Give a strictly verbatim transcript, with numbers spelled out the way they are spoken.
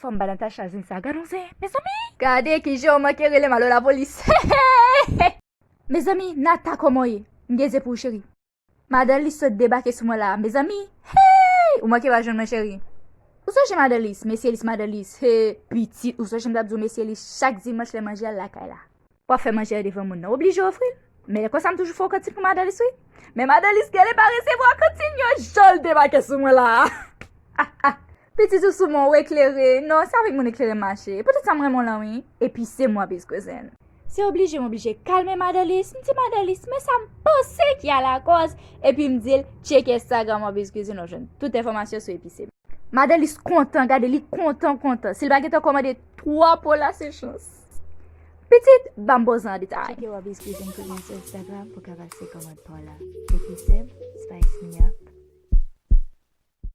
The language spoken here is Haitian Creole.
Fò m ba Natacha zen sa, gad yon zen, mezanmi. Gade kijan w manke rele m, alo lapolis. Mezanmi, Nata, kòman w ye? M gen zen pou ou, cheri. Madan Lis sot debake sou mwen la, mezanmi. Hey! Ou manke pa jwenn mwen, cheri. Ou sonje Madan Lis, mesye Lis, Madan Lis. He, pitit, ou sonje m t ap di w mesye Lis chak dimanch lè manje al lakay la. W ap fè manje a devan moun nan, oblije ofri l. Men konsa m toujou fè yon kantin pou Madan Lis, wi. Men Madan Lis genlè pa resevwa kantin yo, jan l debake sou mwen la. Pitit ou sou mwen, ou eklere. Non, se avèk moun eklere m mache. E poutèt sa m renmen w lan, wi. Epi se mwen, Biz Kwizin. Se oblije m oblije kalme Madan Lis. M di Madan Lis, men sa m panse ki alakòz. Epi m di l, tcheke Instagram an, Biz Kwizin, w ap jwenn tout enfòmasyon sou epi se mwen. Madan Lis kontan, gade li kontan, kontan. Si l pa gentan kòmande twa po la, se chans. Pitit, ban m poze an detay. Tcheke Wabiz Kwizin kounye a sou Instagram pou ka pase kòmand pa w la. Epi se m, Spice Mia.